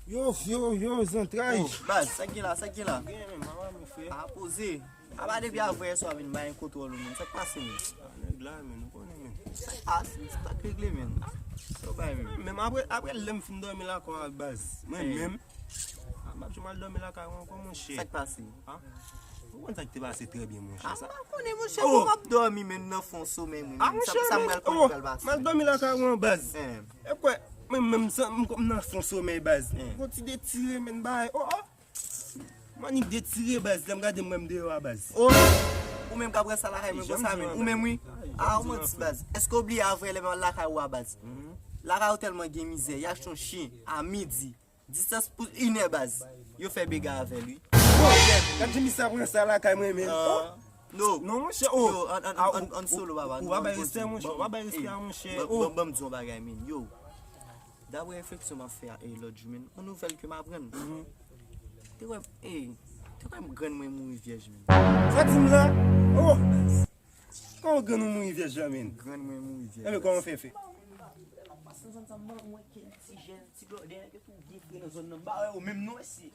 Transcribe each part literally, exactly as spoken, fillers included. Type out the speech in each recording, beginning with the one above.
Yo, yo, yo, zantray. Oh, baz, sa k gen la, sa k gen la? Gen, men, mama, mon frè. A poze. Apa depi avè yèswa vin bay kontwòl ou, men. Sa k pase, men? Ah, nèg la, men, ou konnen, men. Sa k pase? Sa k regle, men? Sa w bay, men? Men apre, apre lè m fin dòmi lakay ou a, baz. Mwen menm, m ap janm al dòmi lakay ou ankò, monchè. Sa k pase? Ah? Ou konn sa k te pase trè byen, monchè. Ah, m pa konnen, monchè, oh, kòman m ap dòmi, men, nan fon somèy, mwen. Ah, monchè, sa m pral konn pral pase. M al dòmi lakay ou an, baz. E kwè, mwen menm, m nan fon somèy, baz. Gon ti detire, men, bay. Oh, oh. Mani detire, baz, lè m gade m wè m deyò a, baz. Oh! Ou menm k ap ranse lakay mwen konsa, men. Ou menm, wi. Ah, ou manti, baz. Èske w bliye avè lè m al lakay ou a, baz? Lakay ou tèlman gen mizè, y achte yon chen a midi. Distans pou inè, baz. Yo fè bega avè l, wi. Oh! Gad jan misye ap ranse lakay mwen, men. Oh! Non, monchè, oh! Yo, ann, ann, ann, ann solo, papa. Ou pa bay respè, monchè. Ou pa bay respè a, monchè. Oh! Ban m di w yon bagay, men. Yo. Daprè refleksyon m ap fè a, e, lòt jou, men, yon nouvèl ke m aprann. Te kwè, e, te kwè grann mwen mouri vyèj, men. Sa di m la? Oh! Kòman grann ou mouri vyèj la, men? Grann mwen mouri vyèj. Enben, kòman fè fè? Pase nan zòn sa, m wè kèk ti jèn, ti blòdè, nèg yo tou byen fre nan zòn nan. M pa wè yo menm non, mesye.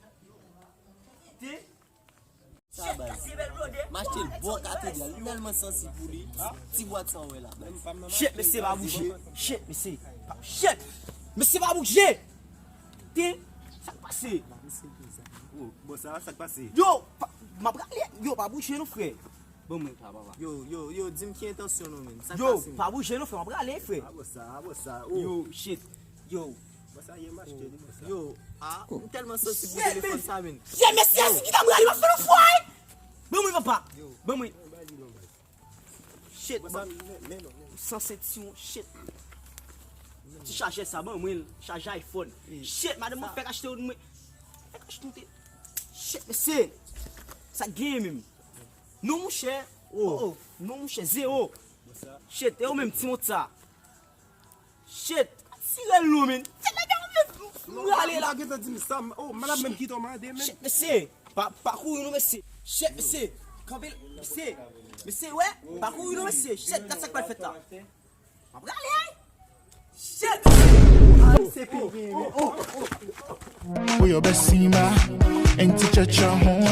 Te M achte l bò katedral, m tèlman sansib pou li. Ti bwat sa w wè la. Shit, mesye pa bouje. Shit, mesye. Shit! Mesye pa bouje! Te, sa k pase? Bon, sa, sa k pase? Yo, m ap rale. Yo, pa bouje non, frè. Ban mwen sa, papa. Yo, yo, yo, di m ki entansyon nou, menn. Sa k pase, menn? Yo, pa bouje non, frè. M ap rale, frè. A bon sa, a bon sa. Yo, shit. Yo, Yo, a, m tèlman sansib pou telefòn sa, menn. Shit, mesye, si gita m rale, m ap fè nou fwa, wi. Ban mwen, papa. Ban mwen. Shit, ban. San sentiwon, shit. Ti chajè sa, ban mwen l. Chajè iPhone. Shit, madanm mwen fèk achte yon mwen. Fèk achte yon te. Shit, mesye. Sa k genyen menm? Non, monchè. Oh, oh. Non, monchè, zewo. Shit, e ou menm, ti mont sa. Shit, tire l non, men. Shit, nèg yo, m rale la. Ou pa gentan di m sa, oh, m ap menm kite w mande, men. Shit, mesye, pa, pa kouri non, mesye. Shit, mesye, kanpe l, mesye. Mesye, wè, pa kouri non, mesye. Shit, gad sa k pral fèt la. M ap rale, ay. Shit. Ay, se pi byen, men. Oh, oh, oh. Huyo besima, enkichecha hon.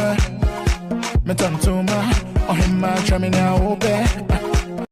Metantuma, ohima, chamina obe.